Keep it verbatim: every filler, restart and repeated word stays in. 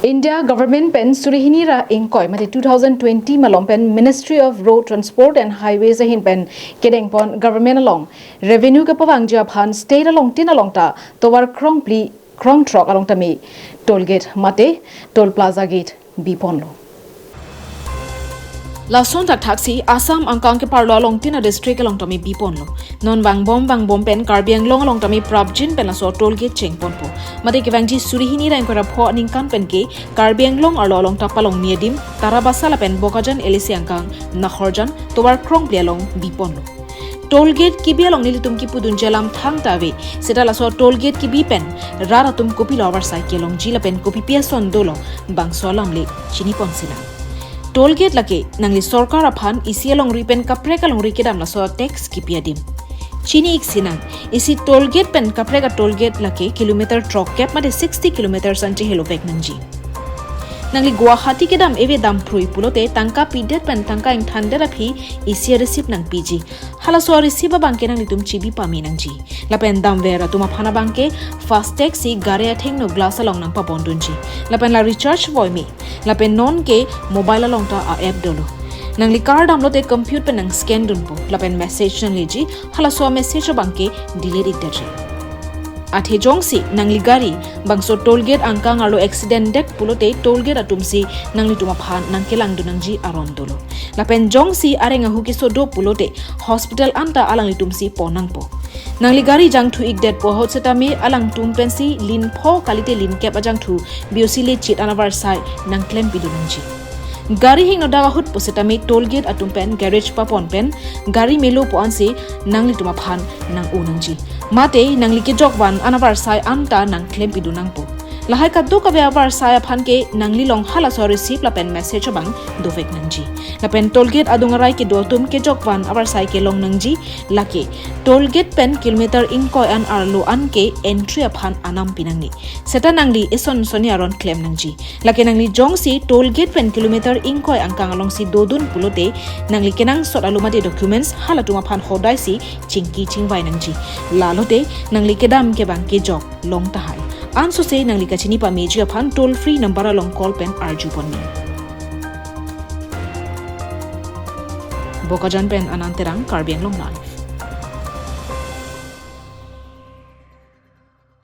India government pen suri hini ra ingkoi mate two thousand twenty malom pen Ministry of Road Transport and Highways ahin pen kedengpon government along revenue kepavangji aphan state along tin along ta tovar krongphli krongthrok along tame toll gate mate toll plaza gate biponlo. Lason thakthaksi Assam angkang keparlo along tin a district along tame biponlo. Non vangbom vangbom pen Karbi Anglong along tame prapjin pen laso toll gate chengponpo. Mate kevangji suri hini ra ingkoi ra pho aningkan pen ke Karbi Anglong arlo along ta palongmi adim Tarabasa lapen Bokajan L A C angkang Naharjan tovar krongphli along biponlo. Toll gate kebi along nelitum kipudunji alam thangta ave, seta laso toll gate kebi pen rat atum kopilo avarsai kelongji lapen kopi pi ason dolo bangso alam le chiniponsinang. Toll gate lake nangli sorkar aphan isi alongri pen kaprek alongri kedam laso tax kipi adim. Chini-iksinang, isi toll gate pen kaprek a toll gate lake kilometer throkkep mate sixty kilometers an chehelovek nangji. Nangli Guwahati kedam ave damphrui pulote tangka pidet pen tangka ingthandet aphi isi a receipt nangpiji. Halaso a receipt abang ke nanglitum chibi pame nangji. Lapen damver atum aphan abang ke FASTag si gari athengno glass along nangpabondunji. Lapen la recharge voime. Lapen non ke mobile along ta a app dolo. Nangli car damlote compute pen nang scan dunpo. Lapen message nangleji, halaso a message abang ke delete-ikdetji. Athe jongsi nangli gari bangso toll gate angkang arlo accident det pulote toll gate atum si nanglitum aphan nangkelangdun nangji aron dolo. Lapen jongsi areng ahu keso do pulote hospital anta alanglitum si pon nangpo. Nangli gari jangthu-ikdetpo ahut setame alangtum pensi lin pho kalite lin kep ajangthu B O C lechit an avarsai nangklempidun nangji. Gari hingno dak ahut pusitame toll gate atum pen garage papon pen gari melo pu ansi nanglitum aphan nang-o nangji. Mate nangli kejokvan an avarsai anta nangklempidun nangpo. Lahai kadokave avarsai aphan ke nangli long halaso receipt lapen message abang dovek nangji. Lapen toll gate adung arai kedo atum kejokvan avarsai kelong nangji lake toll gate pen kilometer ingkoi an arlo an ke entry aphan anam pinangne. Seta nangli eson soni aron klem nangji. Lake nangli jongsi toll gate pen kilometer ingkoi angkang alongsi dodun pulote nangli kenangsot alumade documents halatum aphan hodaisi chingki chingvai nangji. Lalote nangli kedam kevang kejok long tahai. Ansose nangli kachini pameji aphan toll free number along call pen arjuponme. Bokajan pen Anand Terang, Karbi Anglong Live.